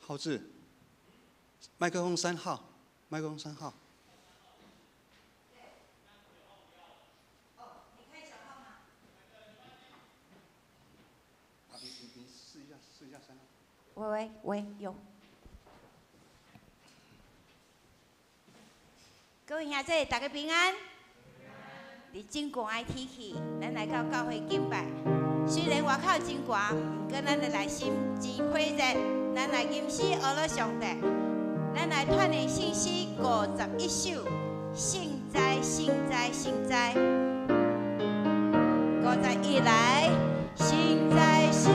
浩志，麥克風三號，麥克風三號。哦，你開小號嗎？啊，你試一下，試一下三號。喂喂喂，有。各位兄弟，大家平安。佇真寒的天氣，咱來到教會敬拜。雖然外口真寒，毋過咱的內心真火熱。咱來吟詩阿羅上帝，咱來串聯聖詩51首，聖哉聖哉聖哉，51來，聖哉聖。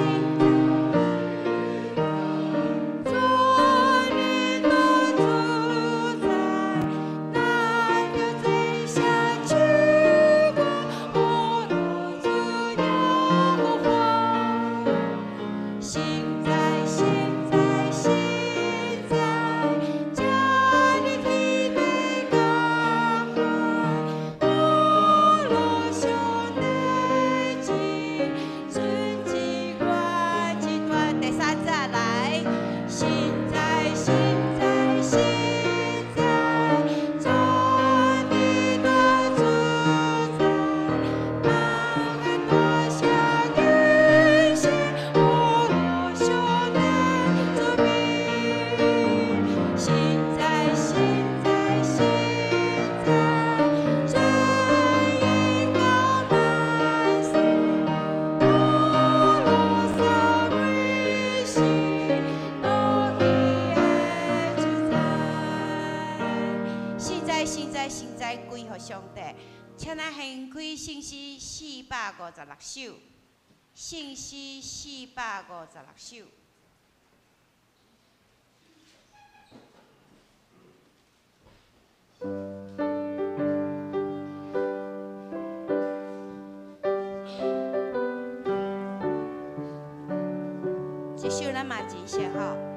456首，聖詩456首。這首咱嘛真熟吼。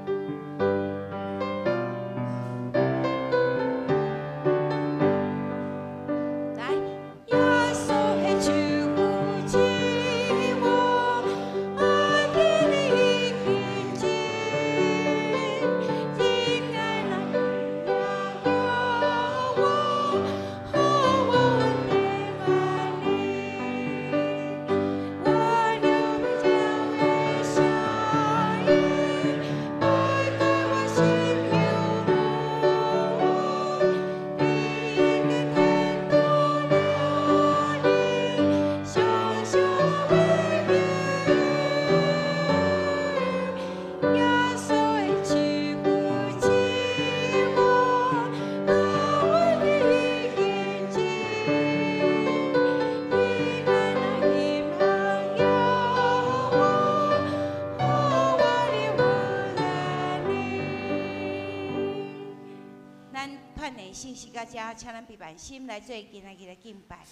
遮，請咱閉萬心來做今仔日的敬拜。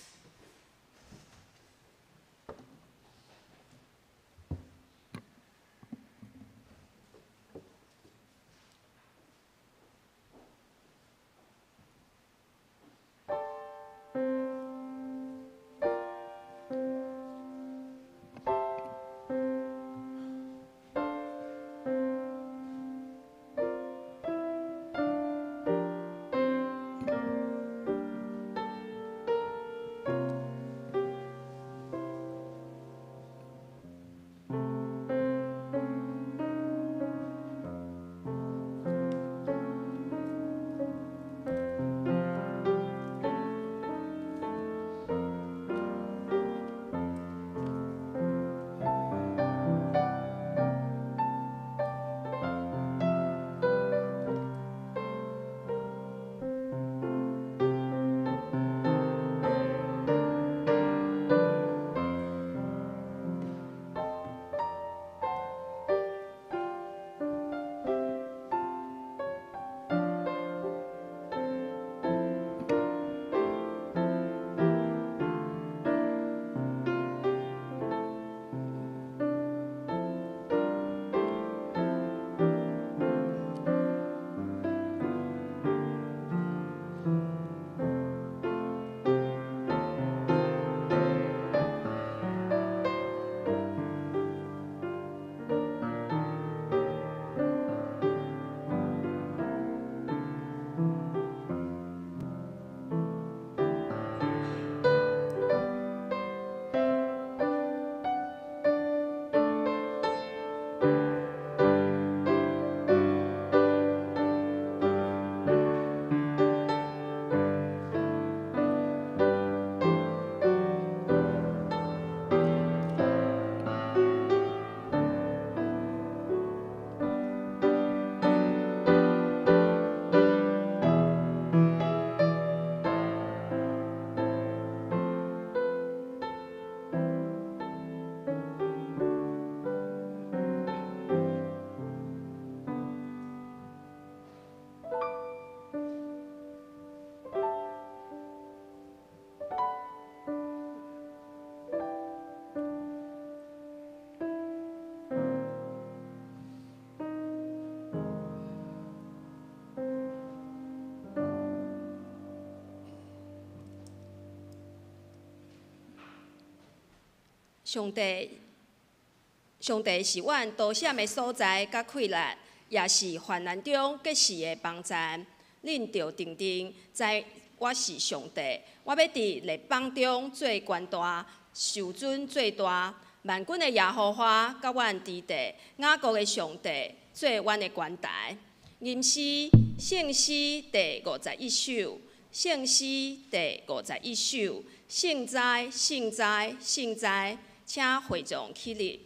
上帝，上帝是阮逃險的所在，佮氣力，也是患難中結實的幫贊。恁著定定知我是上帝，我欲佇列邦中做權大，受尊做大。萬軍的耶和華佮阮佇地，雅各的上帝做阮的懸台。吟詩聖詩第五十一首，聖詩第五十一首，聖哉，聖哉，聖哉，請會眾起立。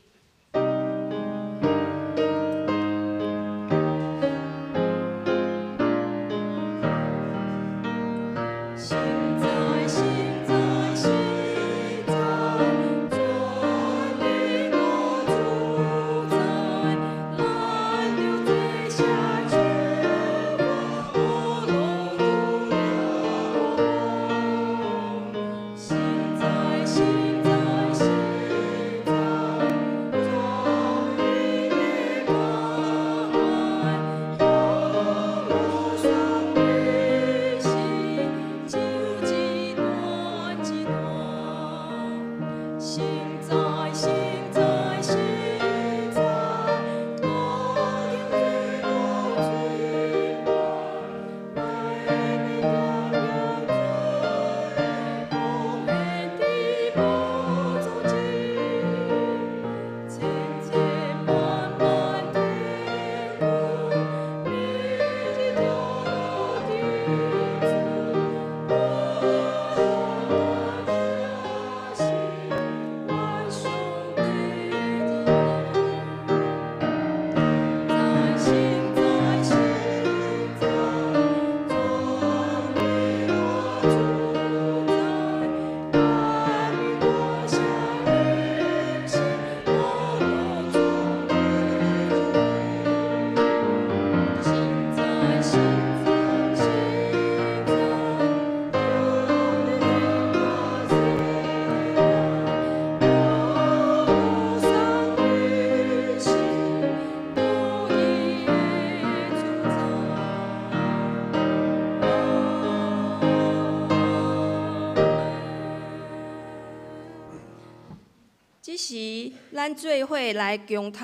這時，咱做伙來恭讀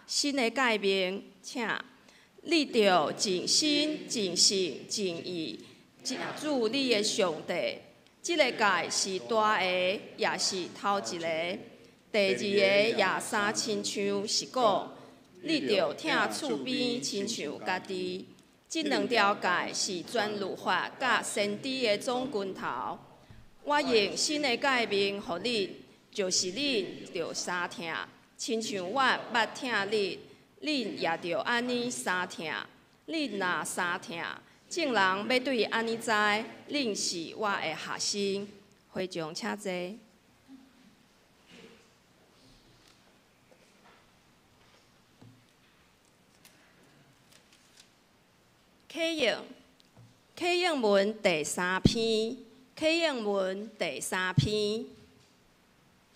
新的誡命，請你著盡心、盡性、盡意，敬主你的上帝。這個誡是大个，也是頭一个。第二個也相親像，是講你著疼厝邊親像家己。這兩條誡是全律法佮先知的總根頭。我用新的誡命予恁。就是恁著相疼，親像我捌疼恁，恁也著按呢相疼。恁若相疼，眾人欲對按呢知，恁是我的學生。會眾請坐。啟應，啟應文第三篇，啟應文第三篇。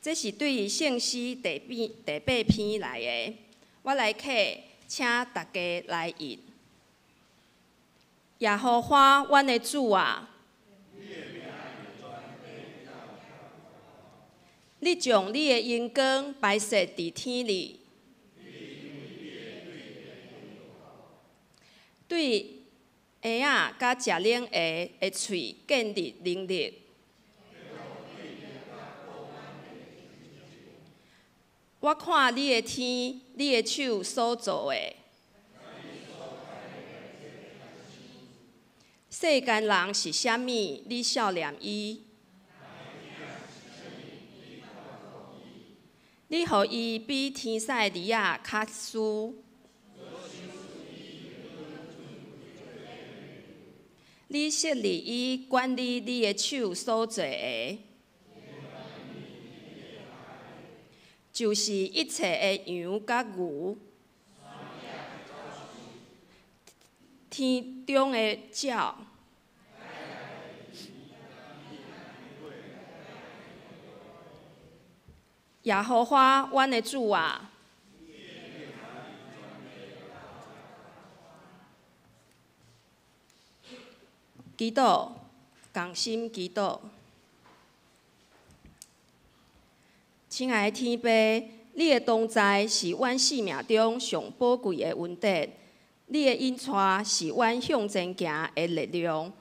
這是對聖詩第八篇來的，我來啟，請大家來印。耶和華，阮的主啊，你將你的榮光擺設佇天裡，對鞋仔佮食奶鞋的喙建立能力。我看你的天，你的手所造的，世間人是啥物？你數念伊，你予伊比天使兒仔較輸，你設立伊管理你的手所造的。就是一切的羊佮牛，天中的鳥，耶和華，阮的主啊，祈禱，仝心祈禱。親愛的天父，你的同在是阮生命中上寶貴的恩典，你的引帶是阮向前行的力量。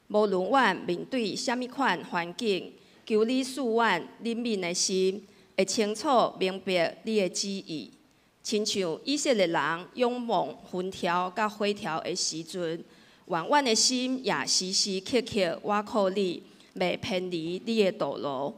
無論阮面對啥物款環境，求你賜阮靈敏的心，會清楚明白你的旨意。親像以色列人仰望雲柱佮火柱的時陣，願阮的心也時時刻刻倚靠你，袂偏離你的道路。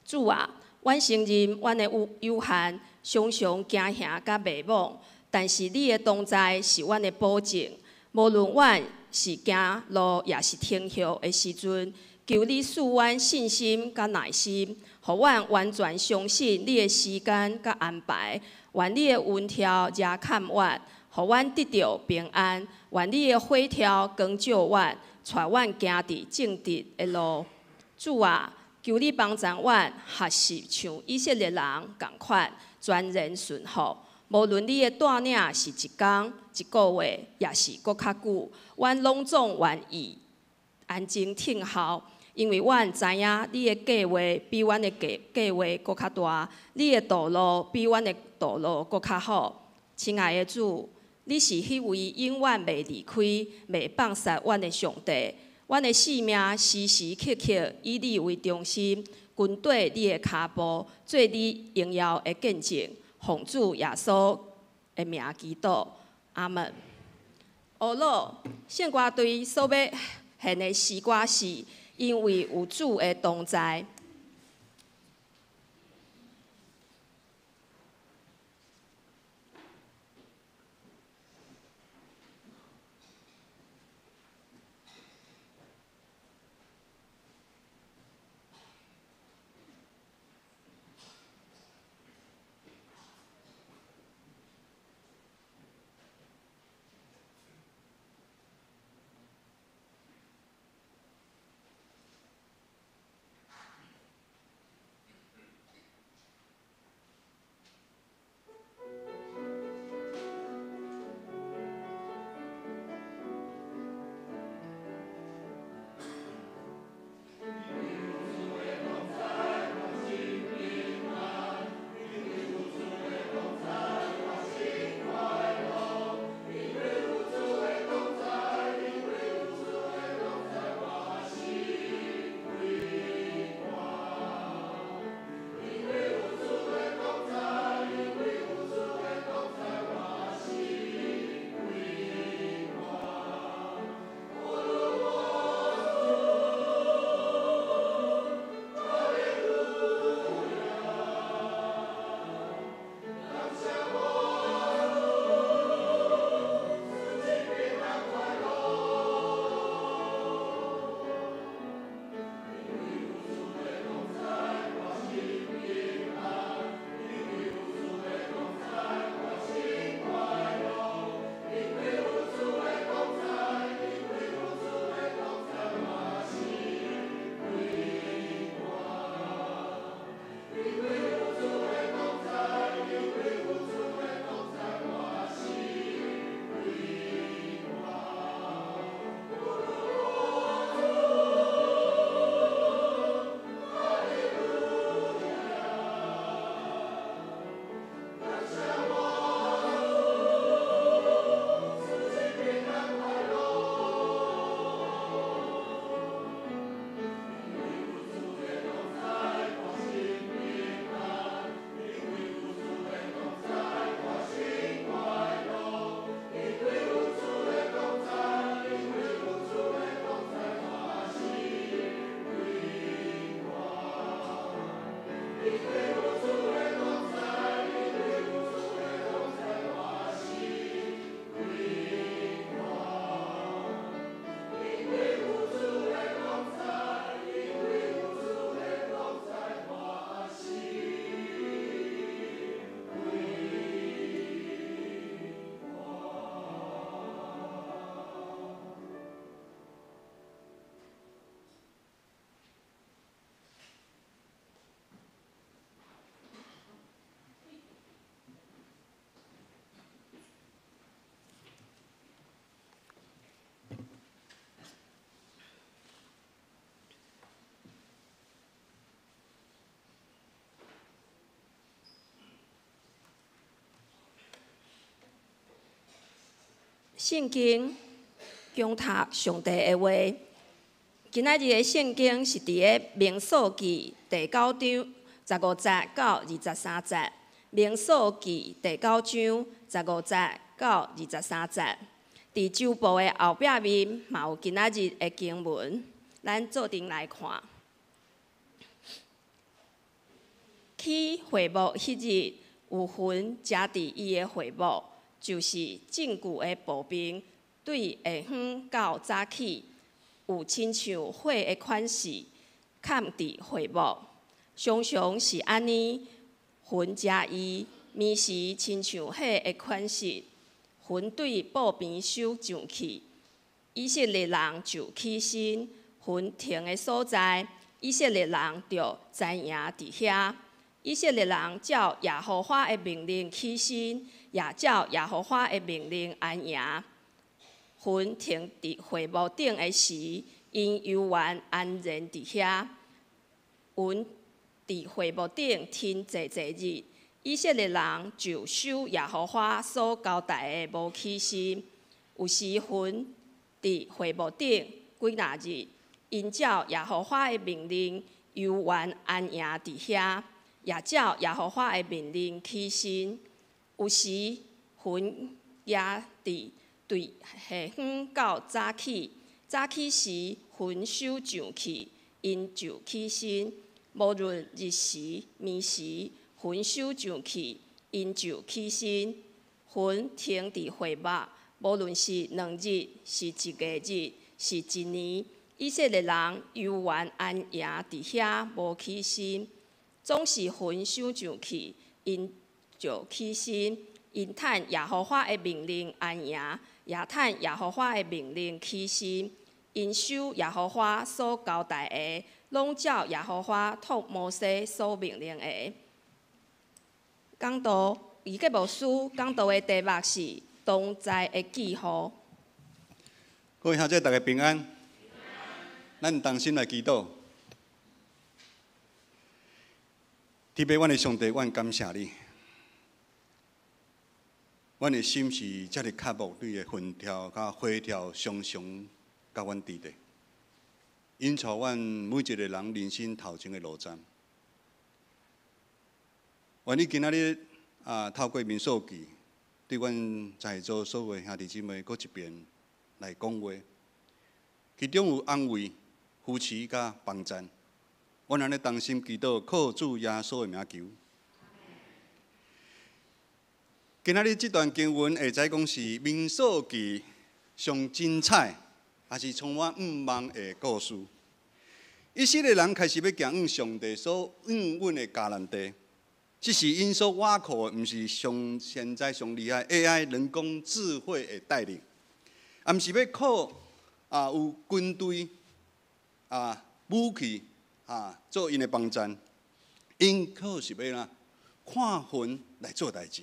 主啊，阮承認阮的有限，常常驚嚇佮迷惘，但是你的同在是阮的保證。無論阮是行路抑是停歇的時陣，求你賜阮信心佮耐心，予阮完全相信你的時間佮安排。願你的雲柱遮蓋阮，予阮得著平安。願你的火柱光照阮，帶阮行佇正直的路。主啊，求你幫助阮學習像以色列人仝款，全然順服。無論你的帶領是一工、一個月，抑是閣較久，阮攏總願意安靜等候，因為阮知影你的計劃比阮的計劃閣較大，你的道路比阮的道路閣較好。親愛的主，你是彼位永遠袂離開、袂放捨阮的上帝。阮的生命時時刻刻以你為中心，跟綴你的跤步，做你榮耀的見證。奉主耶穌的名祈禱，阿門。呵咾聖歌隊所欲獻的詩歌是，因為有主的同在。聖經恭讀上帝的話，今仔日的聖經是佇个民數記第九章15節到23節。民數記第九章15節到23節，佇周報的後壁面嘛有今仔日的經文，咱做陣來看。起會幕彼日，有雲遮佇伊的會幕，就是證據的薄面，對下昏到早起，有親像火的款式，崁佇會幕，常常是按呢，雲遮伊，暝時親像火的款式，雲對布棚首上去，以色列人就起身，雲停的所在，以色列人就紮營佇遐。以色列人照耶和華的命令起身，也照耶和華的命令安營。雲停佇會幕頂的時，𪜶猶原安然佇遐。雲佇會幕頂停濟濟日，以色列人就守耶和華所交代的，無起身。有時雲佇會幕頂幾若日，𪜶照耶和華的命令，猶原安營佇遐。也照耶和華的命令起身，有時雲遮佇對下昏到早起，早起時雲首上去，𪜶就起身。無論日時暝時，雲首上去，𪜶就起身。雲停佇會幕，無論是2日，是一個月，是一年，以色列人猶原安營佇遐，無起身。總是雲首上去，𪜶就起身。𪜶趁耶和華的命令安營，也趁耶和華的命令起身。𪜶守耶和華所交代的，攏照耶和華託摩西所命令的。講道，伊格牧師講道的題目是同在的記號。各位兄弟，大家平安。咱同心來祈禱。天父，阮的上帝，阮感謝你。阮的心是遮爾渴慕你的雲柱佮火柱，常常佮阮佇咧，引導阮每一個人人生頭前的路站。願你今仔日啊，透過民數記，對阮在座所有兄弟姊妹，閣一遍來講話，其中有安慰、扶持佮幫贊。阮按呢同心祈禱，靠主耶穌的名求。今仔日這段經文會使講是民數記上精彩，也是充滿向望的故事。以色列人開始欲行往上帝所應允的迦南地，這時𪜶所倚靠的，毋是上現在上厲害 AI 人工智慧的帶領，也毋是欲靠啊有軍隊啊武器。啊，做𪜶的幫贊，𪜶靠是欲按怎？看雲來做代誌。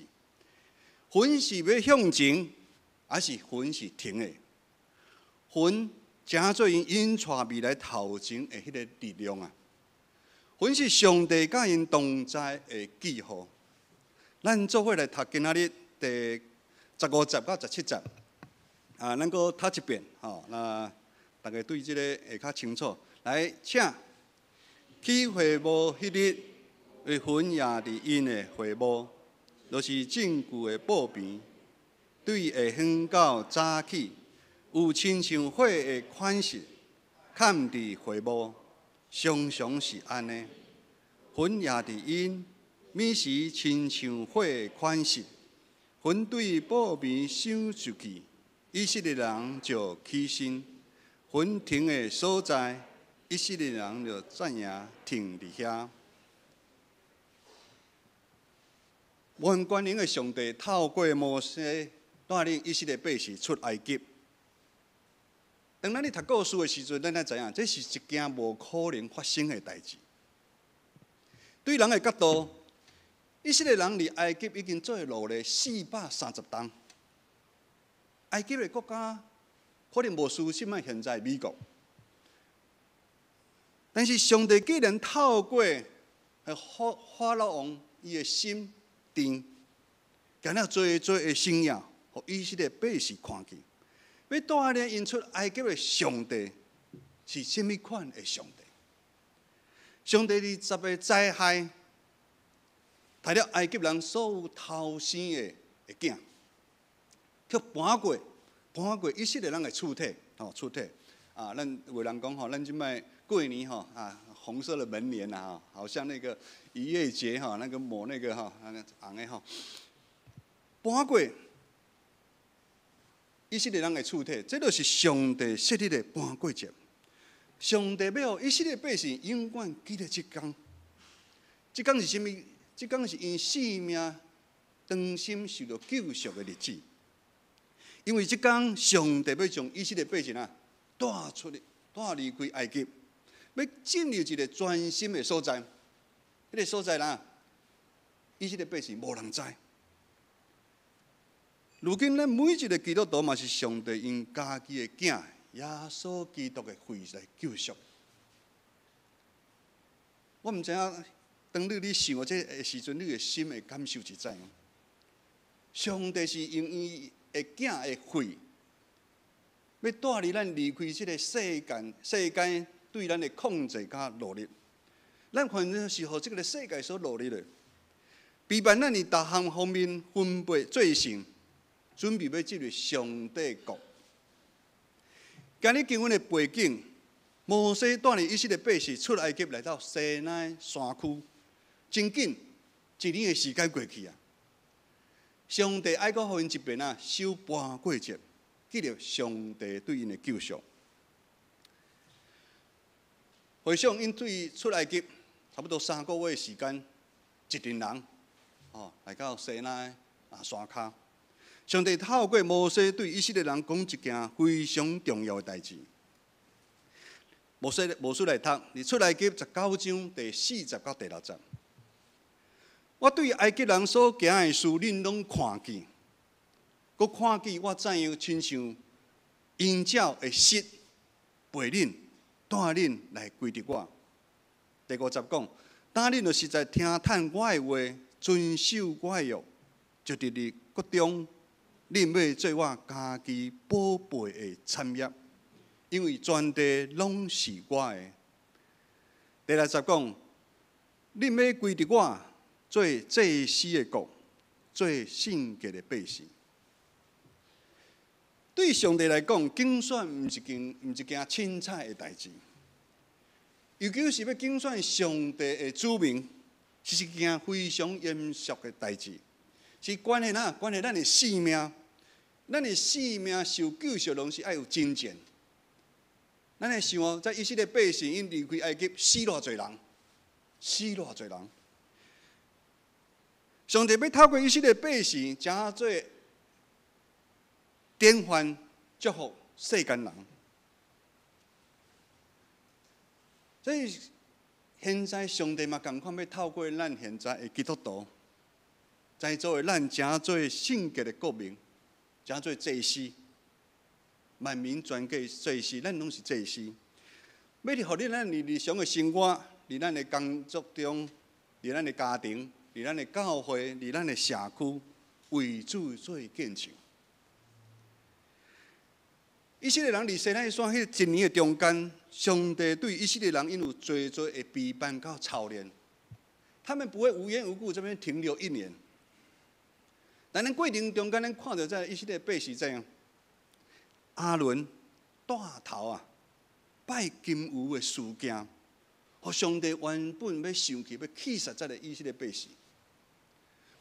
雲是欲向前，抑是雲是停的？雲成做𪜶引帶未來頭前的彼个力量啊！雲是上帝佮𪜶同在的記號。咱做伙來讀今仔日第15節到17節。啊，咱閣讀一遍，吼，那大家對這个會較清楚。來，請。起會幕彼日，有雲遮佇𪜶的會幕，就是證據的布棚，對下昏到早起，有親像火的款式，崁佇會幕，常常是按呢。雲遮佇𪜶，暝時親像火的款式，雲對布棚首上去，以色列人就起身，雲停的所在。以色列人就紮營停佇遐。萬軍的上帝透過摩西帶領以色列百姓出埃及。當咱咧讀故事的時陣，咱才知影，這是一件無可能發生的代誌。對人的角度，以色列人佇埃及已經做奴隸430冬。埃及的國家可能無輸這擺現在美國。但是上帝既然透過法老王伊的心硬，行了濟濟的神蹟，予以色列百姓看見，欲帶領𪜶出埃及的上帝是啥物款的上帝？上帝佇十个災害，刣了埃及人所有頭生的囝，卻瞞過以色列人的厝體，吼厝體。啊，咱有人講吼，咱這擺過年吼啊，紅色的門簾啊，好像那個逾越節哈，那個抹那個哈，那個紅的吼，瞞過以色列人的厝體，這就是上帝設立的瞞過節。上帝欲予以色列百姓永遠記得這工，這工是啥物？這工是𪜶性命當心受著救贖的日子。因為這工上帝欲將以色列百姓啊帶出去，帶離開埃及，欲進入一個全新的所在。彼個所在啦，以色列百姓無人知。如今咱每一個基督徒嘛是上帝用家己的囝耶穌基督的血來救贖。我毋知影，當你想這個時陣，你的心的感受是怎樣？上帝是用伊的囝的血，欲帶領咱離開這個世間，世間對咱的控制佮奴役。咱反正是予這個世界所奴役的。陪伴咱佇逐項方面分別做聖，準備欲進入上帝國。今日經文的背景，摩西帶領以色列百姓出埃及，來到西奈山區，真緊一年的時間過去啊！上帝愛閣予𪜶一遍啊，守瞞過節，記著上帝對𪜶的救贖。回想𪜶對出埃及差不多3個月的時間，一陣人哦來到西奈啊山跤。上帝透過摩西對以色列人講一件非常重要的代誌。摩西無需來讀，佇出埃及19章第40到第6節。我對埃及人所行的事，恁攏看見，閣看見我怎樣親像鷹鳥的翼背恁帶恁來歸佇我。第5節講，當恁若實在聽趁我的話，遵守我的約，就佇你國中，恁欲做我家己寶貝的產業，因為全地攏是我的。第6節講，恁欲歸佇我，做祭司的國，做聖潔的百姓。對上帝來講，揀選毋是件凊彩的代誌，尤其是欲揀選上帝的子民，是一件非常嚴肅的代誌，是關係哪？關係咱的性命，咱的性命受救贖，攏是愛有征戰。咱來想哦，在以色列百姓𪜶離開埃及，死偌濟人，死偌濟人。上帝欲透過以色列百姓，成做典範，祝福世間人。所以現在上帝嘛仝款欲透過咱現在的基督徒，在座的咱成做聖潔的國民，成做祭司，萬民全國祭司，咱攏是祭司。欲予恁咱佇日常的生活，佇咱的工作中，佇咱的家庭，佇咱的教會，佇咱的社區，為主做見證。以色列人佇西奈山彼一年的中間，上帝對以色列人𪜶有濟濟的陪伴佮操練，他們不會無緣無故這邊停留一年。但咱過程中間，咱看著這以色列百姓怎樣？亞倫帶頭啊，拜金牛的事件，予上帝原本欲生氣，欲氣殺這个以色列百姓。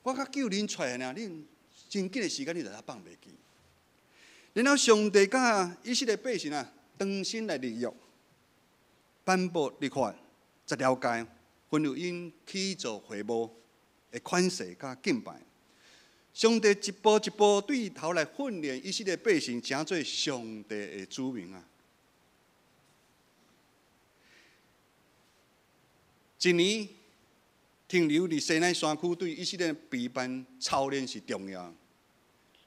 我較救恁出來爾，恁真緊的時間，你就放袂記。然後上帝佮以色列百姓啊，重新來立約，頒布律法十條誡，吩咐𪜶起造會幕的款式佮敬拜。上帝一步一步對頭來訓練以色列百姓，成做上帝的子民啊！一年停留佇西奈山區，對以色列陪伴操練是重要。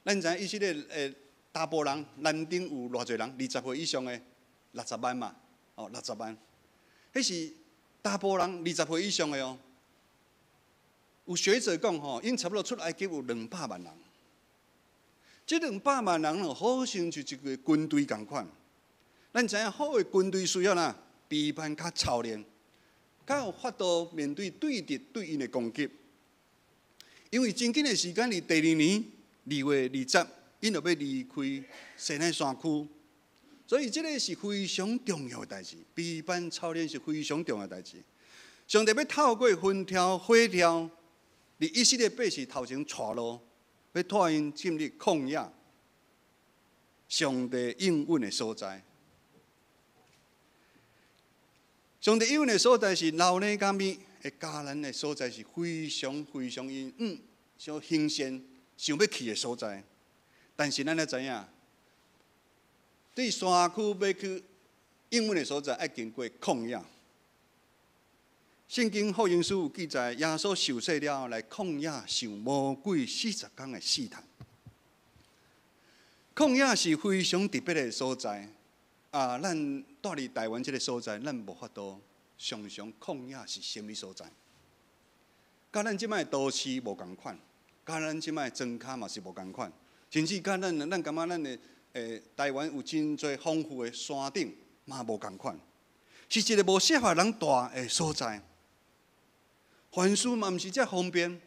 咱知影以色列的查埔人，男丁有偌濟人？20歲以上的60萬嘛，哦，六十萬。彼是查埔人20歲以上的哦。有學者講吼，𪜶差不多出埃及有200萬人。這兩百萬人哦，好像就一个軍隊仝款。咱知影好的軍隊需要哪備辦較操練，較有法度面對對敵對𪜶的攻擊。因為真緊的時間，佇第二年2月2節，𪜶就欲離開西奈山區，所以這个是非常重要的代誌。備辦操練是非常重要的代誌。上帝欲透過雲柱火柱，佇以色列百姓頭前帶路，欲帶𪜶進入曠野，上帝應允的所在。上帝應允的所在是流奶佮蜜的迦南的所在，是非常非常𪜶相興奮想欲去的所在。但是咱也知影，對山區欲去應允的所在，愛經過曠野。聖經福音書有記載，耶穌受洗了後，來曠野受魔鬼四十工的試探。曠野是非常特別的所在。啊，咱蹛佇台灣這个所在，咱無法度想像曠野是啥物所在。佮咱這擺都市無仝款，佮咱這擺莊跤嘛是無仝款，甚至佮咱咱感覺咱的台灣有真濟豐富的山頂嘛無仝款，是一个無適合人蹛的所在。凡事嘛毋是遮方便，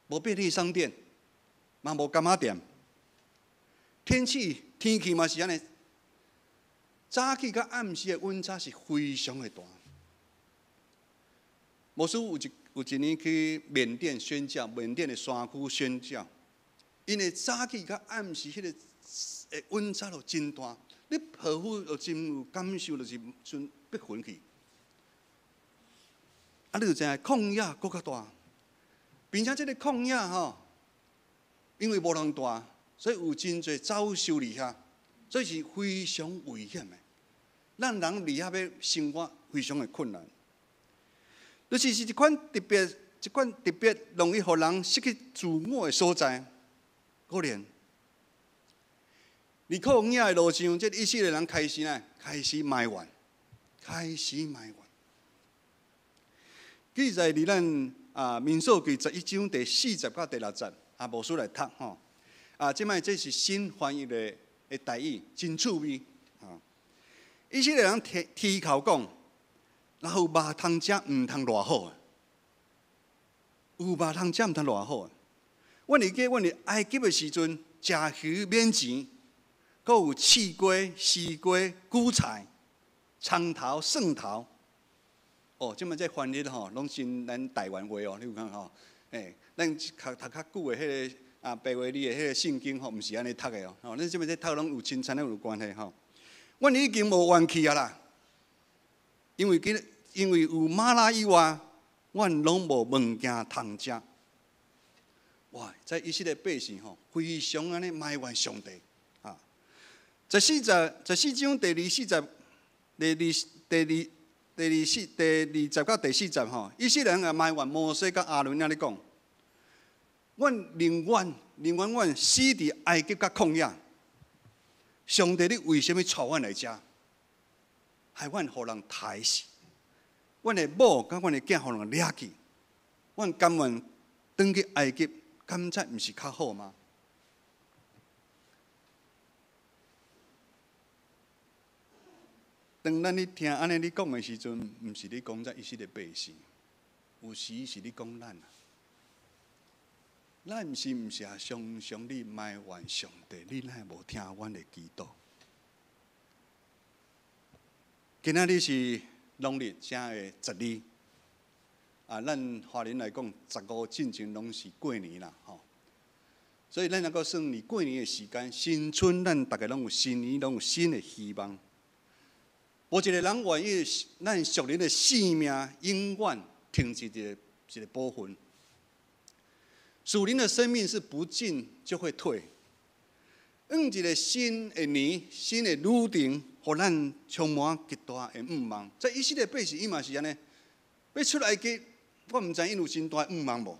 無便利商店，嘛無柑仔店。天氣天氣嘛是按呢，早起佮暗時的溫差是非常的大。牧師有一有一年去緬甸宣教，緬甸的山區宣教，𪜶的早起佮暗時彼个溫差就真大，你皮膚就真有感受，就是像欲昏去。啊，你就知影曠野閣較大，並且這个曠野吼，因為無人蹛，所以有真濟走獸佇遐，所以是非常危險的。咱人佇遐欲生活非常的困難。就是是一款特別，一款特別容易予人失去自我的所在。果然，佇曠野的路上，這以色列人開始呢，開始埋怨，開始埋怨。記載佇咱啊民數記11章第4節到第6節，啊，無需來讀吼。啊，這擺這是新翻譯的的台語，真趣味啊！以色列人提提口講，若有肉通食，毋通偌好啊！有肉通食，毋通偌好啊！阮會記阮佇埃及的時陣，食魚免錢，閣有刺瓜、絲瓜、韭菜、蔥頭、蒜頭。哦，這擺這翻譯吼，攏是咱台灣話哦，你有看吼？欸，咱讀讀較久的彼个啊，白話字的彼个聖經吼，毋是按呢讀的哦。吼，咱這擺這讀攏有親像有關係吼。阮已經無怨氣啊啦，因為今因為有嗎哪以外，阮攏無物件通食。哇，在以色列百姓吼，非常按呢埋怨上帝啊。14節，14章第二四節，第二第二。第二四、第二節到第四節吼，以色列人也埋怨摩西佮亞倫按呢講：阮寧願寧願阮死佇埃及佮曠野。上帝，你為啥物帶阮來遮？害阮予人刣死，阮的某佮阮的囝予人掠去，阮甘願轉去埃及，敢才毋是較好嗎？當咱咧聽按呢咧講的時陣，毋是咧講這以色列百姓，有時是咧講咱啊。咱是毋是也常常咧埋怨上帝？你哪會無聽阮的祈禱？今仔日是農曆正月十二，啊，咱華人來講，15進前攏是過年啦，吼。所以咱能夠算佇過年的時間，新春，咱逐家攏有新年，攏有新的希望。無一个人願意，咱屬靈的生命永遠停滯佇一个部分。屬靈的生命是不進就會退。換一個新的年，新的旅程，予咱充滿極大的向望。這以色列百姓，伊嘛是按呢，欲出埃及，我毋知𪜶有真大的向望無。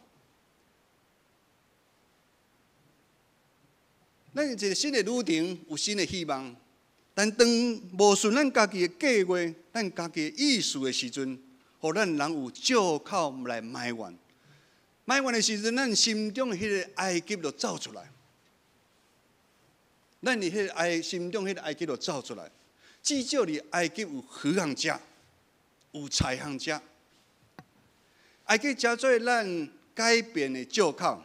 咱一個新的旅程，有新的希望。但當無順咱家己的計劃、咱家己的意思的時陣，予咱人有借口來埋怨。埋怨的時陣，咱心中的彼个埃及就走出來。咱佇彼个埃心中彼个埃及就走出來。至少佇埃及有魚通食，有菜通食。埃及成做咱改變的借口，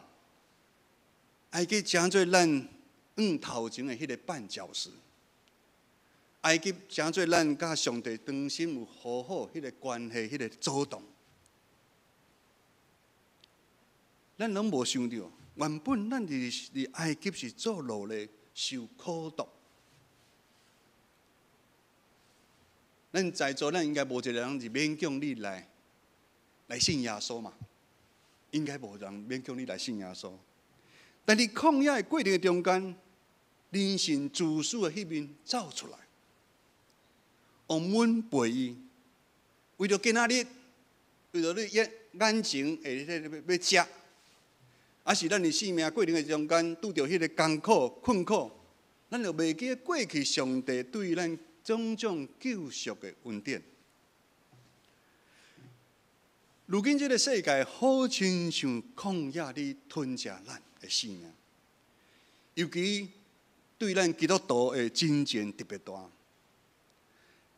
埃及成做咱向頭前的彼個絆腳石。埃及成做咱佮上帝當心有和好彼個關係，彼個阻擋。咱攏無想著，原本咱佇埃及是做奴隸，受苦毒。咱在座，咱應該無一個人是勉強你來信耶穌嘛？應該無人勉強你來信耶穌。但佇曠野的過程中間，人性自私的彼面走出來，忘本背義，為著今仔日，為著你眼前會欲食，抑是咱佇生命過程的中間拄著彼个艱苦困苦，咱就袂記過去上帝對咱種種救贖的恩典。如今這个世界好親像曠野咧吞食咱的生命，尤其對咱基督徒的真情特別大。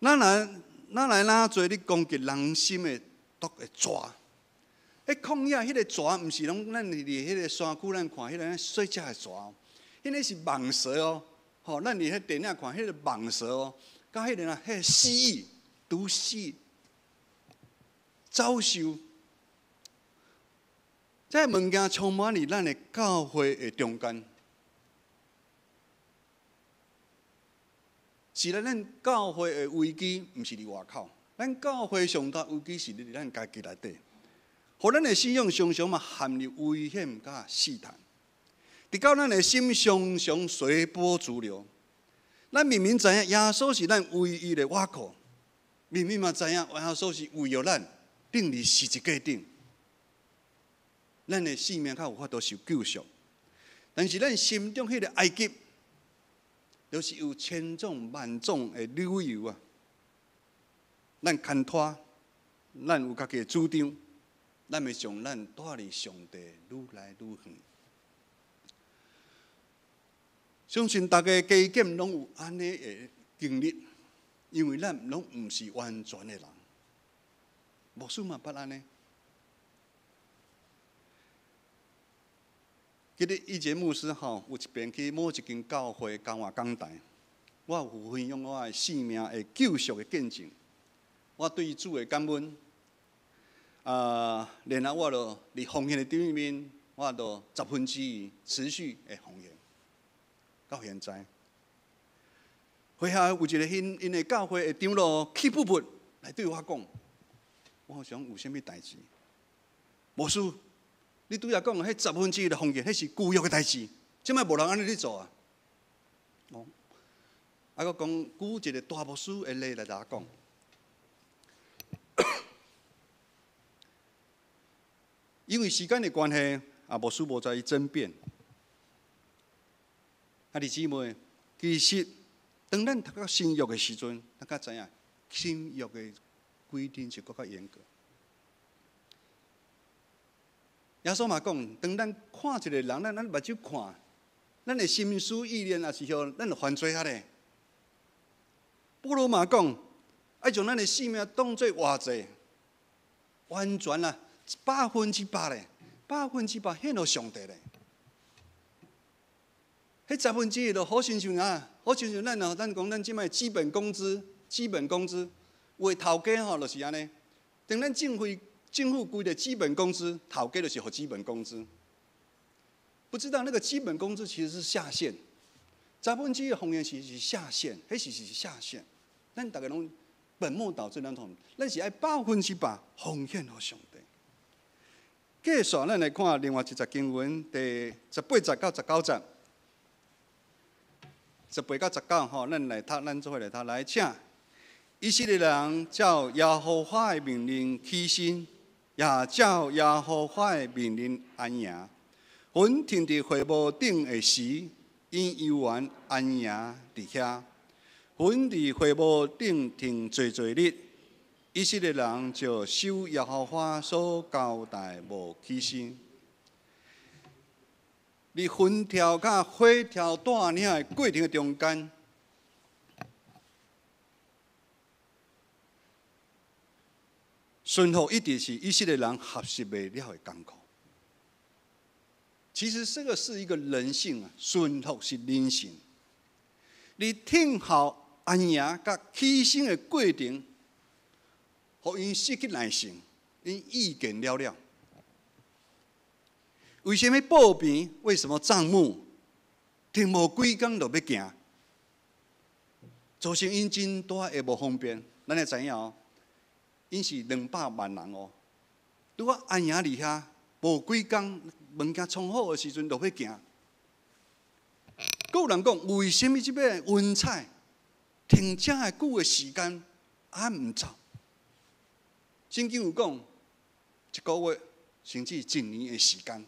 哪來哪濟咧攻擊人心的毒的蛇？彼曠野彼个蛇，毋是攏咱佇彼个山區咱看彼个細隻的蛇，彼个是蟒蛇哦。吼，咱佇彼電影看彼个蟒蛇哦，佮彼个啊，彼个蜥蜴、毒蜥、走獸，這个物件充滿佇咱的教會的中間。是咱教會的危機，毋是佇外口，咱教會上大危機是佇咱家己內底，予咱的信仰常常嘛陷入危險佮試探，直到咱的心常常隨波逐流。咱明明知影耶穌是咱唯一的倚靠，明明嘛知影耶穌是為著咱釘佇十字架頂，咱的性命較有法度受救贖。但是咱心中彼个埃及，就是有千種萬種的理由啊！咱牽拖，咱有家己的主張，咱會將咱帶離上帝愈來愈遠。相信大家加減攏有按呢的經歷，因為咱攏毋是完全的人，牧師嘛捌按呢。記得以前牧師吼，有一遍去某一間教會講話講台，我有分享我的生命的救贖的見證，我對主的感恩。然後我就佇奉獻的頂面，我就1/10持續的奉獻，到現在。會後有一个𪜶的教會的長老氣噗噗來對我講，我想有啥物代誌？牧師。你拄才講彼1/10的奉獻，彼是舊約的代誌，這擺無人按呢咧做啊！哦，啊，閣講舉一个大牧師的例來共我講，因為時間的關係，啊，牧師無在意爭辯。啊，弟姊妹，其實當咱讀到新約的時陣，咱才知影新約的規定是閣較嚴格。耶穌嘛講，當咱看一個人，咱目睭看，咱的心思意念也是予咱就犯罪啊咧。保羅嘛講，愛將咱的性命當做活祭，完全啊，100%咧，100%獻予上帝咧。彼1/10就好親像啊，好親像咱哦，咱講咱這擺基本工資，基本工資，有的頭家吼就是按呢，當咱政府。政府規的基本工資，頭家就是予基本工資。不知道那個基本工資其實是下限，1/10的奉獻其實是下限，彼是下限。咱逐个攏本末倒置，咱同，咱是愛100%奉獻予上帝。繼續，咱來看另外一節經文，第18節到19節。18到19吼，咱來讀，咱做伙來讀，來，請。以色列人照耶和華的命令起身。也照耶和華的命令安營。雲停佇會幕頂的時，𪜶猶原安營佇遐。雲佇會幕頂停濟濟日，以色列人就守耶和華所交代無起身。伫云柱佮火柱带领的过程的中间，顺服一直是以色列人学习袂了的功课。其实这个是一个人性啊，顺服是人性。你听候安营佮牺牲的过程，予𪜶失去耐性，𪜶意见了了。为啥物布棚？为什么帐幕？停无几工就欲行，造成𪜶真大的无方便。咱会知影哦，𪜶是200万人哦。拄仔安营伫遐，无几工物件创好的时阵就欲行。阁有人讲，为啥物这摆云彩停遮的久的时间，犹毋走？圣经有讲，一个月甚至一年的时间。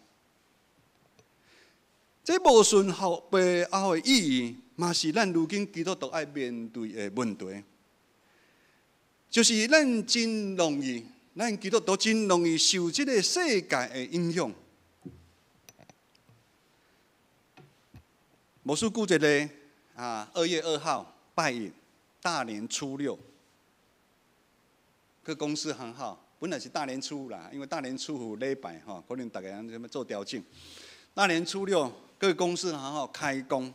这无顺服背后的意义，嘛是咱如今基督徒爱面对的问题。就是咱真容易，咱基督徒真容易受这个世界的影响。牧师举一个啊，2月2号拜一，大年初六，去公司行号，本来是大年初五啦，因为大年初五礼拜吼，可能逐家人欲做调整。大年初六，各公司行号开工。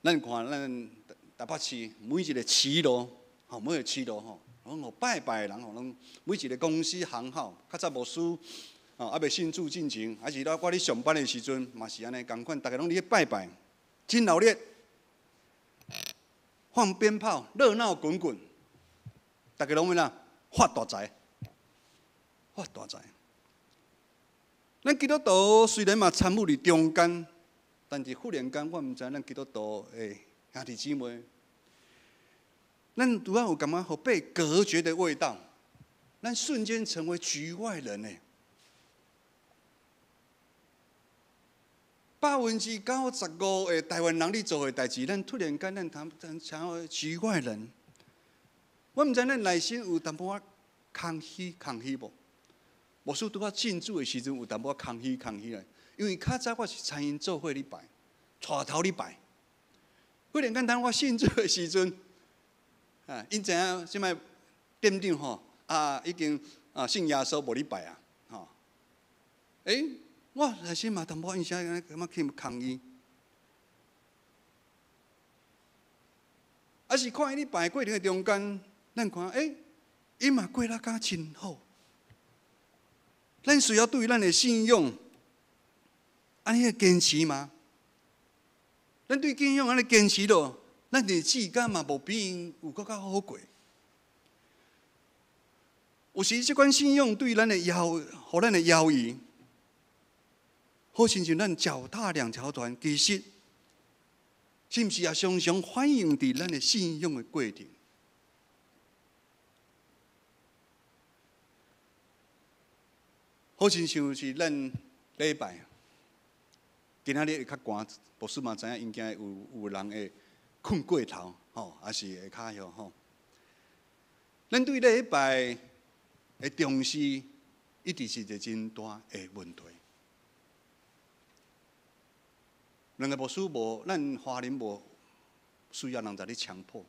咱看咱台北市每一个市路，吼，每一个市路吼，拢予拜拜的人吼，拢每一个公司行号，较早牧师吼，犹未信主进前，还是我咧上班的时阵，嘛是按呢仝款，逐家拢伫咧拜拜，真热闹，放鞭炮，热闹滚滚，逐家拢欲按怎发大财，发大财。咱基督徒虽然嘛参与伫中间，但是忽然间，我毋知咱基督徒的兄弟姊妹，咱拄仔有感觉予被隔绝的味道，咱瞬间成为局外人呢。95%的台湾人咧做的代志，咱突然间咱谈成为局外人。我毋知咱内心有淡薄仔空虚，空虚无？牧师拄仔信主的时阵有淡薄仔空虚，空虚咧，因为较早我是参𪜶做伙咧拜，带头咧拜。忽然间当我信主的时阵，啊，𪜶知影这摆店长吼啊，已经啊信耶稣无咧拜啊，吼。欸，我内心嘛淡薄仔印象，感觉去空虚。啊是看𪜶咧拜过程的中间，咱看欸，𪜶嘛过得敢真好。咱需要对咱的信仰按呢坚持吗？咱对信仰按呢坚持咯，咱日子敢嘛无比𪜶有阁较好过？有时这款信仰对咱的犹，予咱的犹豫，好亲像咱脚踏两条船，其实是毋是也常常反映伫咱的信仰的过程？好亲像是咱礼拜，今仔日会较寒，牧师嘛知影，应该有人会睏过头，吼，还是会较晓吼。咱对礼拜的重视，一直是一个真大的问题。两个牧师无，咱华人无需要人在咧强迫。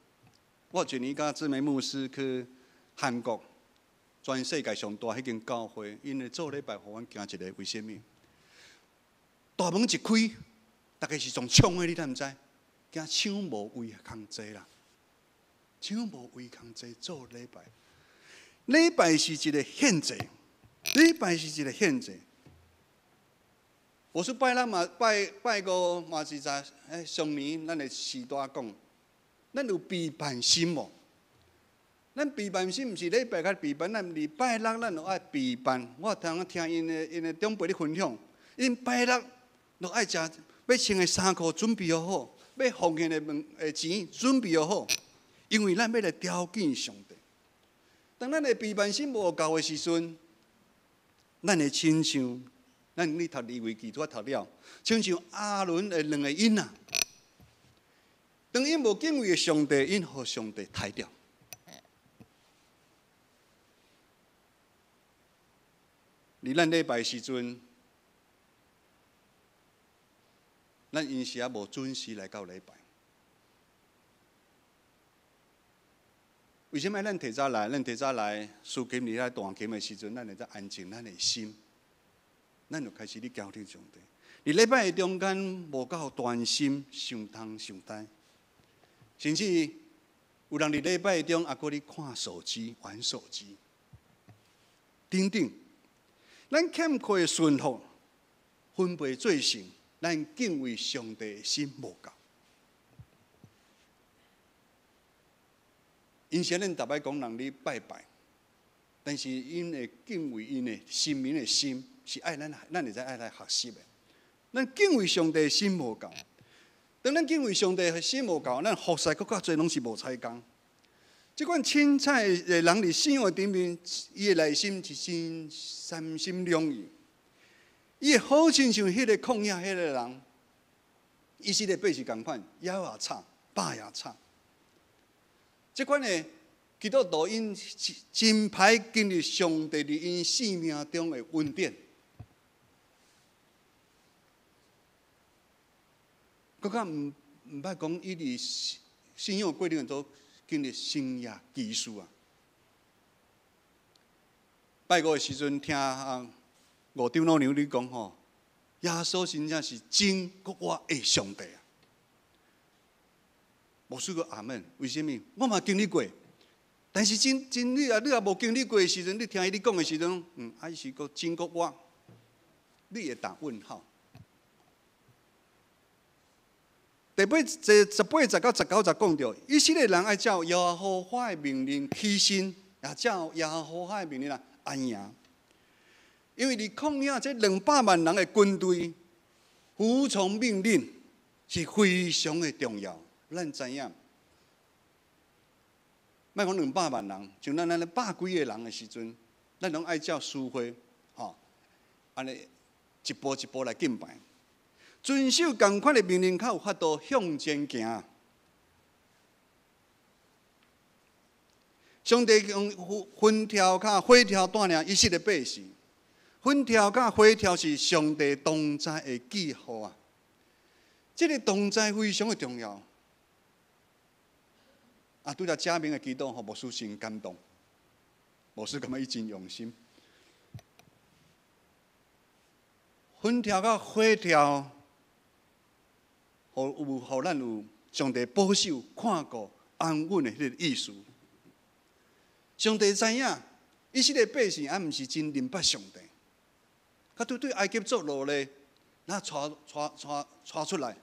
我一年佮姊妹牧师去韩国，全世界上大彼间教会，𪜶咧做礼拜，予阮惊一个，为啥物？大门一开，逐家是从冲的，你敢毋知？惊抢无位通坐啦，抢无位通坐做礼拜。礼拜是一个献祭，礼拜是一个献祭。我说拜六嘛，拜拜五嘛是在上年咱的时代讲，咱有备办心无？咱备办心毋是礼拜较备办，咱礼拜六咱就爱备办。我头先听𪜶的长辈咧分享，𪜶拜六就爱食，欲穿的衫裤准备好，欲奉献的物的钱准备好，因为咱欲来朝见上帝。当咱的备办心无够的时阵，咱会亲像咱咧读利未记拄仔读了，亲像亚伦的两个囡仔，当𪜶无敬畏上帝，𪜶予上帝刣掉。伫咱礼拜时阵，咱閒時仔無準時來到禮拜。為啥物咱提早來？咱提早來，司琴佇遐彈琴的時陣，咱會當安靜咱的心，咱就開始咧交託上帝。佇禮拜的中間，無夠專心，想東想西，甚至有人佇禮拜中猶閣咧看手機、玩手機，等等。咱欠缺的順服、分貝做成，咱敬畏上帝的心無夠。𪜶雖然逐擺講人咧拜拜，但是𪜶會敬畏𪜶的神明的心，是愛咱，咱會使愛來學習的。咱敬畏上帝的心無夠，當咱敬畏上帝的心無夠，咱服侍閣較濟攏是無彩工。這款凊彩的人佇信仰頂面，伊的內心是真三心兩意。伊會好親像彼個曠野彼個人，以色列百姓仝款，枵也慘，飽也慘。這款的基督徒𪜶真歹經歷上帝佇𪜶生命中的恩典。閣較毋捌講，伊佇信仰過程中經歷神蹟奇事啊！拜五的時陣聽啊吳長老娘咧講吼，耶穌真正是真閣活的上帝啊！牧師閣阿門，為啥物？我嘛經歷過，但是真真你啊，你也無經歷過的時陣，你聽伊咧講的時陣，啊，伊是閣真閣活，你會打問號。第八、第十八節到十九節講著，以色列人愛照耶和華的命令起身，也照耶和華的命令來安營。因為佇曠野這兩百萬人的軍隊，服從命令是非常的重要。咱知影，莫講兩百萬人，像咱按呢百幾个人的時陣，咱攏愛照序會，吼，按呢一步一步來敬拜。遵守仝款的命令，較有法度向前行。上帝用雲柱佮火柱帶領以色列百姓，雲柱佮火柱是上帝同在的記號啊！這个同在非常的重要。啊，拄才嘉明的祈禱，予牧師真感動，牧師感覺伊真用心。雲柱佮火柱。予有予咱有上帝保守、看顧、安穩的彼个意思。上帝知影，以色列百姓猶毋是真認捌上帝，佮對對埃及做奴隸，若帶帶帶帶出來，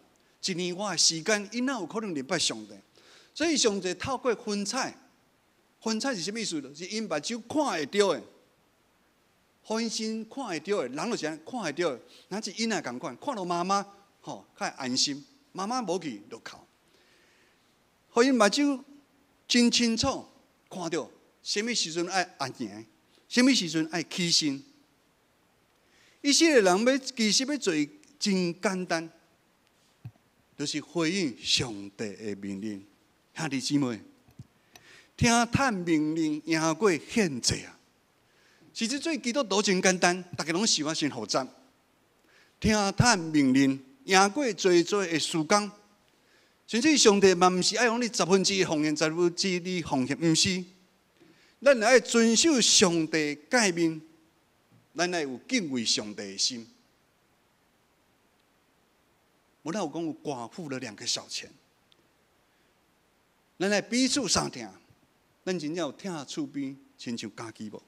一年外的時間，𪜶哪有可能認捌上帝？所以上帝透過雲彩，雲彩是啥物意思？是𪜶目睭看會著的，予𪜶先看會著的，人就是按呢看會著的，若是囡仔仝款，看著媽媽，吼，較會安心。媽媽無去就哭，予𪜶目睭真清楚看著，啥物時陣愛安營，啥物時陣愛起身。以色列人欲其實欲做真簡單，就是回應上帝的命令。兄弟姊妹，聽趁命令贏過獻祭啊！其實做基督徒真簡單，逐家攏想啊真複雜。聽趁命令。贏過濟濟的時間，甚至上帝嘛毋是愛講你十分之一奉獻，十分之二奉獻，毋是。咱愛遵守上帝誡命，咱愛有敬畏上帝的心。無咱有講有寡婦的兩個小錢，咱愛彼此相疼，咱真正有疼厝邊親像家己無？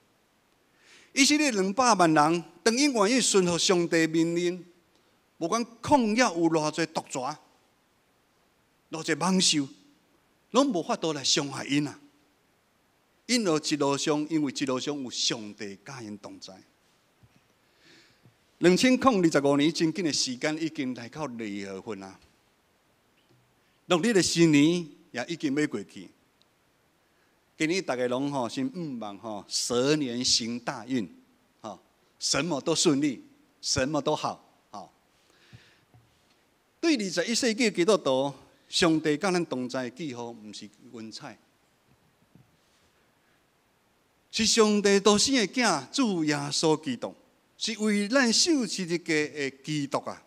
以色列兩百萬人，當𪜶願意順服上帝命令。無管曠野有偌濟毒蛇、偌濟猛獸，攏無法度來傷害𪜶啊！𪜶路一路上，因為一路上有上帝佮𪜶同在。2025年真緊的時間已經來到二月份啊，農曆的新年也已經欲過去。今年逐家攏吼先向望吼蛇年行大運，吼什麼都順利，什麼都好。對二十一世紀基督徒，上帝佮咱同在的記號，毋是雲彩，是上帝獨生的囝主耶穌基督，是為咱受十字架的基督啊！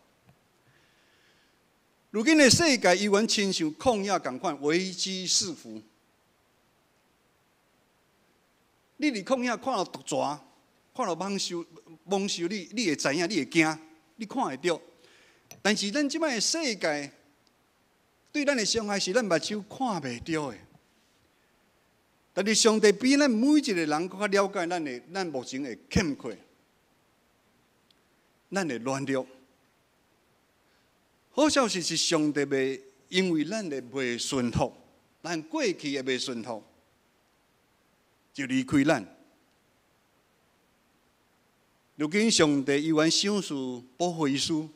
如今的世界犹原親像曠野仝款，危機四伏。你佇曠野看到毒蛇，看到猛獸，猛獸你會知影，你會驚，你看會著。但是咱這擺的世界對咱的傷害是咱目睭看袂著的。但是上帝比咱每一個人閣較了解咱的，咱目前的欠缺，咱的軟弱。好消息是上帝袂因為咱的袂順服，咱過去的袂順服，就離開咱。如今上帝猶原賞賜保惠師，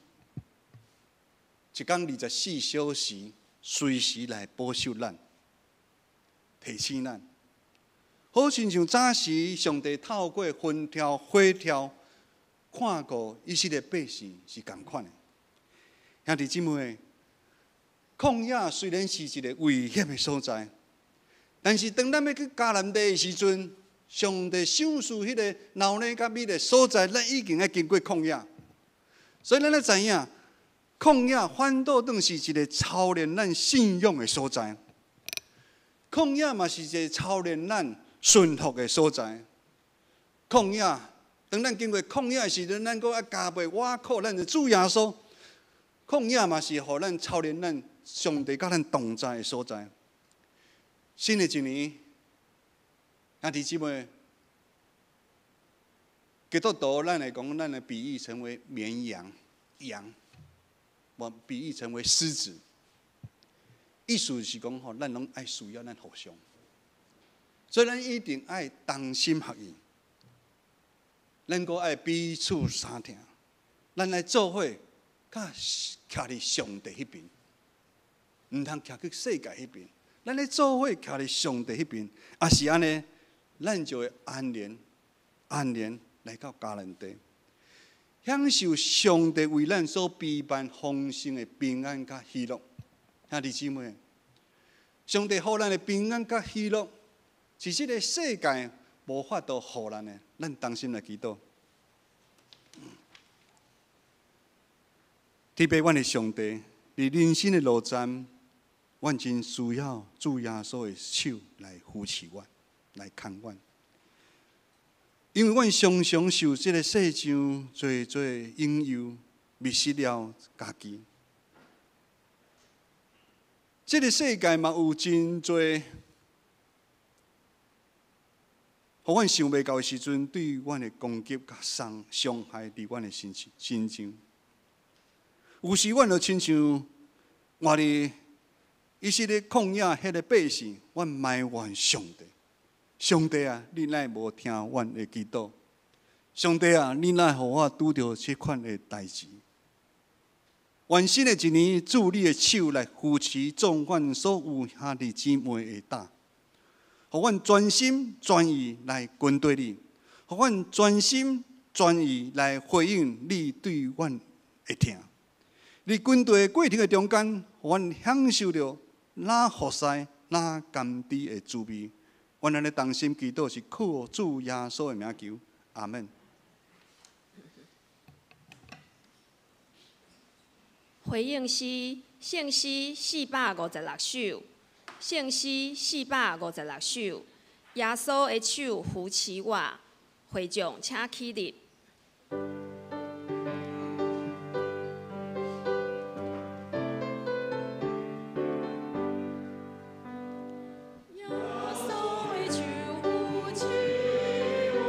一工24小時，隨時來保守咱、提醒咱。好親像早時上帝透過雲柱、火柱，看顧以色列百姓是仝款的。兄弟姊妹，曠野雖然是一個危險的所在，但是當咱欲去迦南地的時陣，上帝賞賜彼个牛奶佮蜜的所在，咱已經愛經過曠野。所以咱愛知影，曠野反倒轉是一個操練咱信仰的所在。曠野嘛是一個操練咱順服的所在。曠野，當咱經過曠野的時陣，咱閣愛加倍倚靠咱的主耶穌。曠野嘛是予咱操練咱上帝佮咱同在的所在。新的一年，兄弟姊妹，基督徒咱來講，咱來比喻成為綿羊，羊，我比喻成為獅子。意思是講吼，咱攏愛需要咱互相，所以咱一定愛同心合意，咱閣愛彼此相疼，咱來做伙，較徛佇上帝彼邊，毋通徛去世界彼邊。咱咧做伙徛佇上帝彼邊，也是按呢，咱就會安然安然來到迦南地，享受上帝為咱所備辦豐盛的平安佮喜樂。兄弟姊妹，上帝予咱的平安佮喜樂，是這個世界無法度予咱的。咱同心來祈禱。天父，阮的上帝，佇人生的路站，阮真需要主耶穌的手來扶持阮，來牽阮。因為阮常常受這個世上濟濟引誘，迷失了家己。這個世界嘛有真濟，予阮想袂到的時陣，對阮的攻擊佮傷傷害佇阮的身身上。有時阮就親像活佇以色列曠野彼个百姓，阮埋怨上帝：上帝啊，你哪會無聽阮的祈禱？上帝啊，你哪會予我拄著這款的代誌？願新的一年，主你的手來扶持眾阮所有兄弟姊妹的擔，予阮專心專意來跟隨你，予阮專心專意來回應你對阮的疼。佇軍隊的過程的中間，予阮享受著若服侍、若甘甜的滋味。阮按呢同心祈禱，是靠主耶穌的名求，阿門。回應詩，聖詩456首，聖詩456首，耶穌的手扶持我，會眾請起立。耶穌的手扶持我。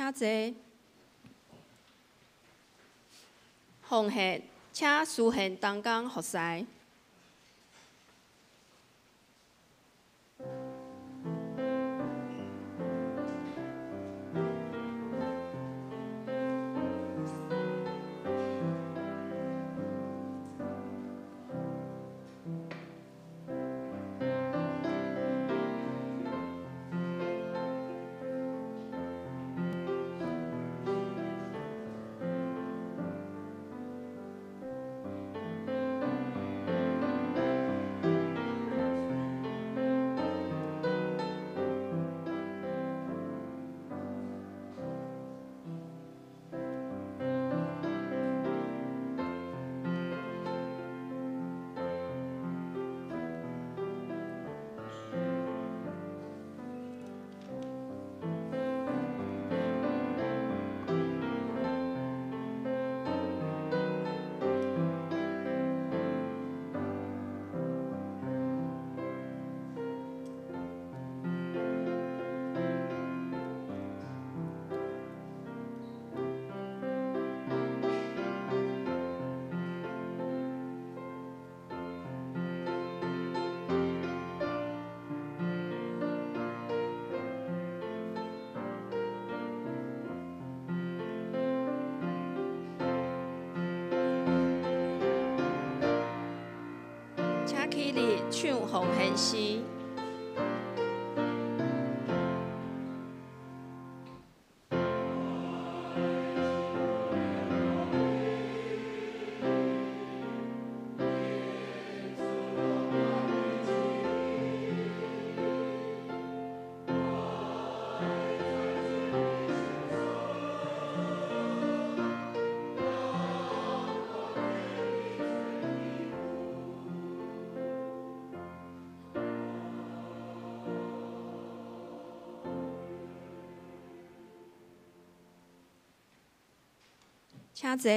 請坐。奉獻，請司獻同工服侍。請起立唱奉獻詩。請坐。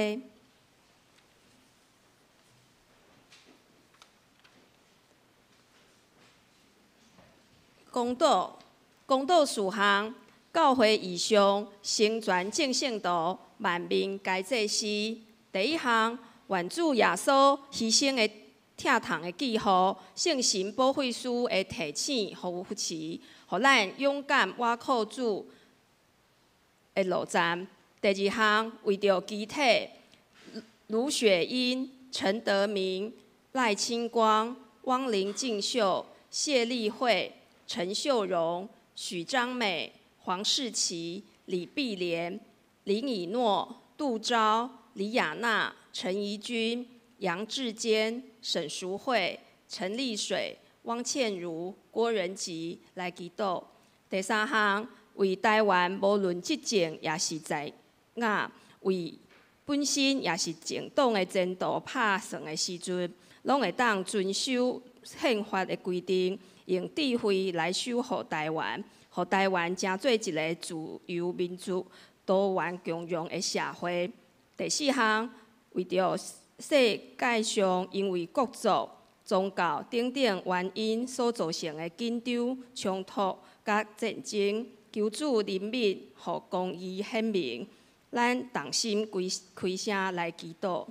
公道，公道事項，教會異象，成全眾聖徒，萬民皆祭司。第一項，願主耶穌犧牲的疼痛的記號，聖神保惠師的提醒和扶持，予咱勇敢倚靠主的路站。第二項，為著肢體，盧雪英、陳德明、賴清光、汪林靜秀、謝麗慧、陳秀榮、許章美、黃世琪、李碧蓮、林以諾、杜昭、李亞娜、陳怡君、楊志堅、沈淑惠、陳麗水、汪倩如、郭仁吉來祈禱。第三項，為台灣無論執政抑是在野，為本身也是政黨的前途拍算的時陣，攏會當遵守憲法的規定，用智慧來守護台灣，予台灣成做一个自由民主、多元共融的社會。第四項，為著世界上因為國族、宗教等等原因所造成的緊張、衝突佮戰爭，求主憐憫，予公義顯明。咱同心開開聲來祈禱。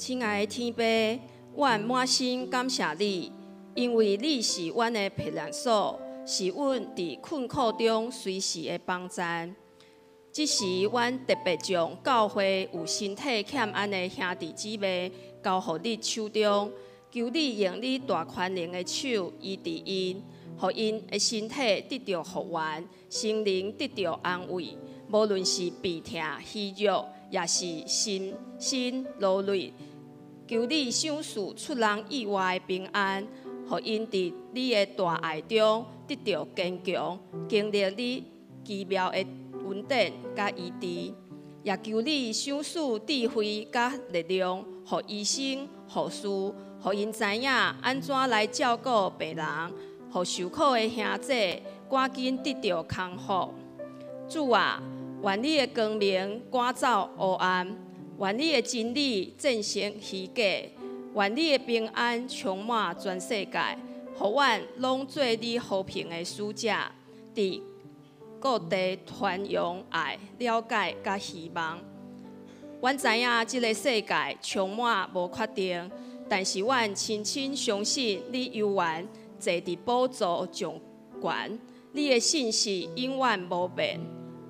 親愛的天父，阮滿心感謝你，因為你是阮的避難所，是阮佇困苦中隨時的幫贊。這時，阮特別將教會有身體欠安的兄弟姊妹交予你手中，求你用你大權能的手醫治𪜶，予𪜶的身體得著復原，心靈得著安慰。無論是病痛、虛弱，抑是身心勞累，求你賞賜出人意外的平安，予𪜶佇你的大愛中得著堅強，經歷你奇妙的恩典佮醫治，也求你賞賜智慧佮力量，予醫生、護士，予𪜶知影按怎來照顧病人，予受苦的兄弟趕緊得著康復。主啊，願你的光明趕走烏暗，願你的真理戰勝虛假，願你的平安充滿全世界，予阮攏做你和平的使者，佇各地傳揚愛、了解佮希望。阮知影這个世界充滿無確定，但是阮深深相信你猶原坐佇寶座掌權，你的信實永遠無變。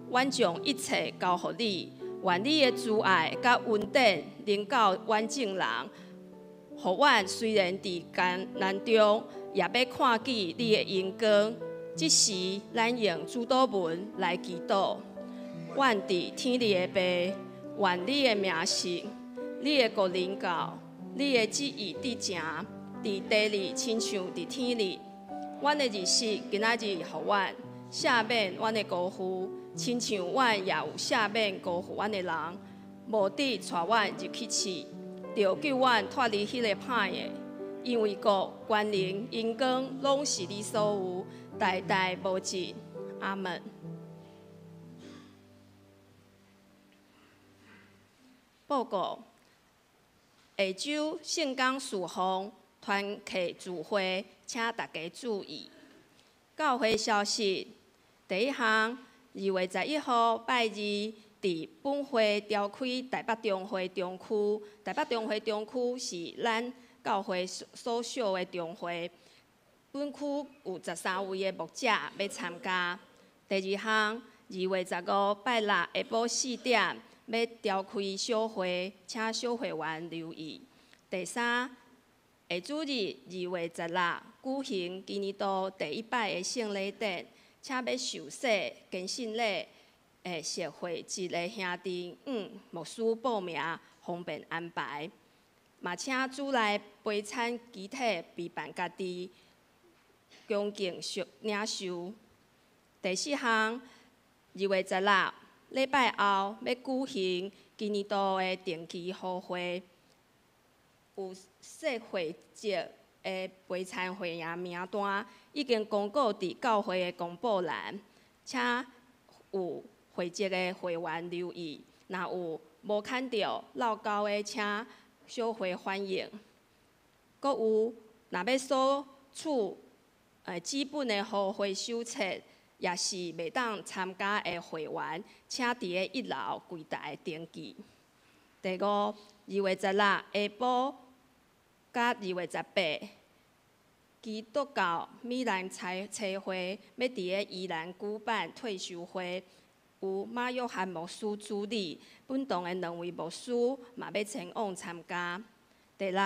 阮將一切交予你，願你的慈愛佮恩典臨到阮眾人，予阮雖然佇艱難中，也欲看見你的榮光。這時，咱用主禱文來祈禱。阮佇天裡的父，願你的名聖，你的國臨到，你的旨意得成，佇地裡親像佇天裡。阮的日食今仔日予阮，赦免阮的辜負，親像阮也有赦免辜負阮的人。無得帶阮入去試，著救阮脫離彼個歹的。因為國、權能、榮光，攏是你所有，代代無盡。阿門。報告：下週聖工事奉團契聚會，請大家注意。教會消息：第一項，2月11號拜二，佇本會召開台北中會中區。台北中會中區是咱教會所屬的中會，本區有13位的牧者欲參加。第二項，2月15拜六下晡4點，欲召開小會，請小會員留意。第三，下主日2月16舉行今年度第一擺的聖禮典，請欲受洗、堅信禮的屬會籍的兄弟向牧師報名，方便安排。嘛，請主內陪餐肢體備辦家己，恭敬受領受。第四項，2月16禮拜後欲舉行今年度的定期呼會，有設會籍的陪餐會員名單已經公告佇教會的公布欄，請有會籍的會員留意。若有無牽著落勾的，請小會反映。閣有，若欲索取紙本的呼會手冊，抑是袂當參加的會員，請佇咧一樓櫃台登記。第五，2月16下晡佮2月18，基督教米蘭差會欲佇咧宜蘭舉辦退修會，由馬約翰牧師主理，本堂的兩位牧師嘛欲前往參加。第六，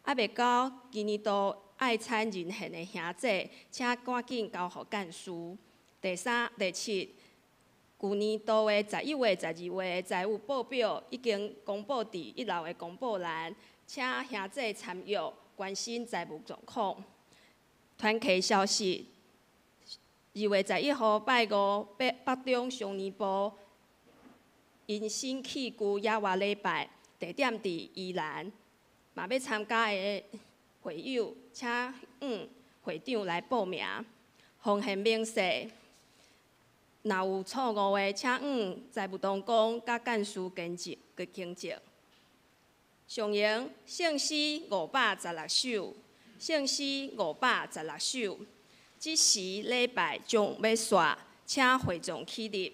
猶未交今年度愛餐認獻的兄弟，請趕緊交予幹事。第三、第七，舊年度的11月、12月的財務報表已經公布佇一樓的公布欄，請兄弟參閱，關心財務狀況。團契消息：2月11號拜五，北北中少年部迎新器具野外禮拜，地點佇宜蘭，嘛欲參加的會友，請向會長來報名。奉獻明細，若有錯誤的，請向財務同工佮幹事更正。更正。上榮聖詩516首，聖詩516首。這時禮拜將欲煞，請會眾起立。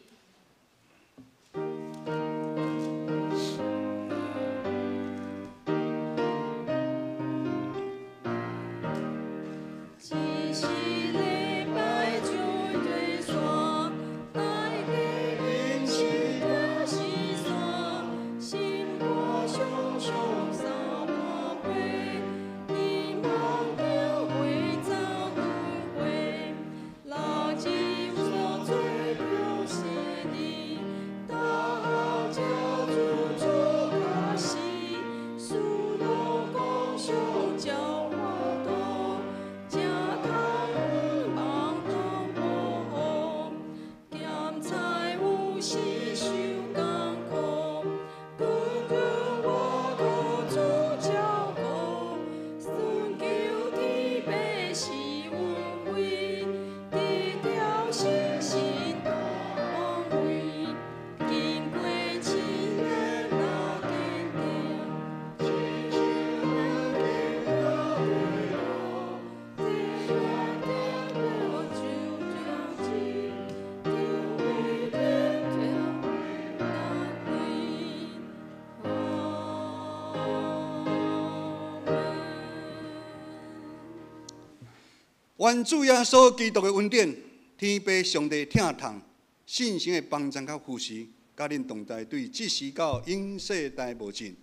愿主耶稣基督的恩典，天父上帝疼痛，圣神的帮助佮扶持，佮恁同在，对这时到永世代无尽。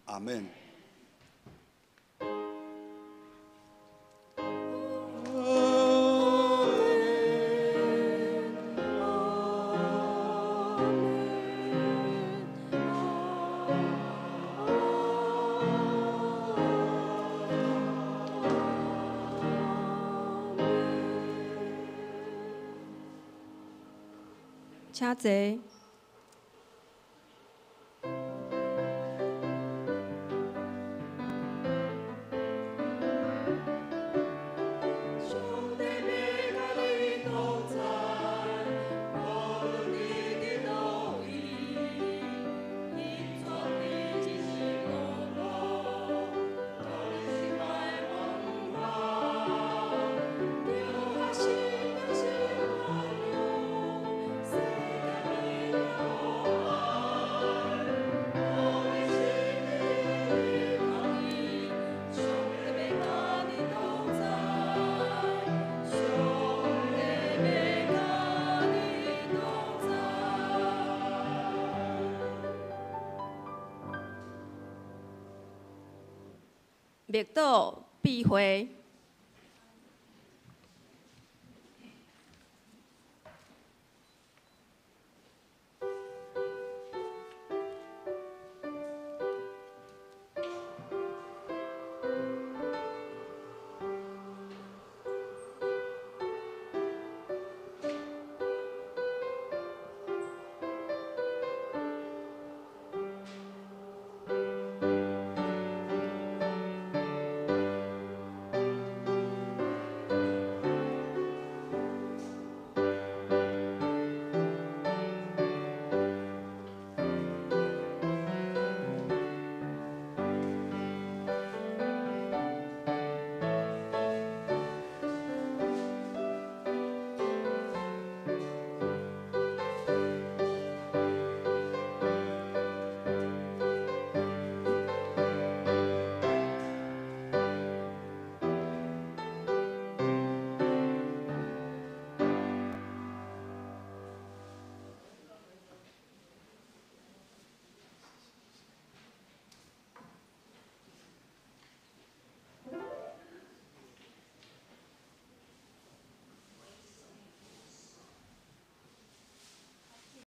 阿门。请坐。默祷闭会。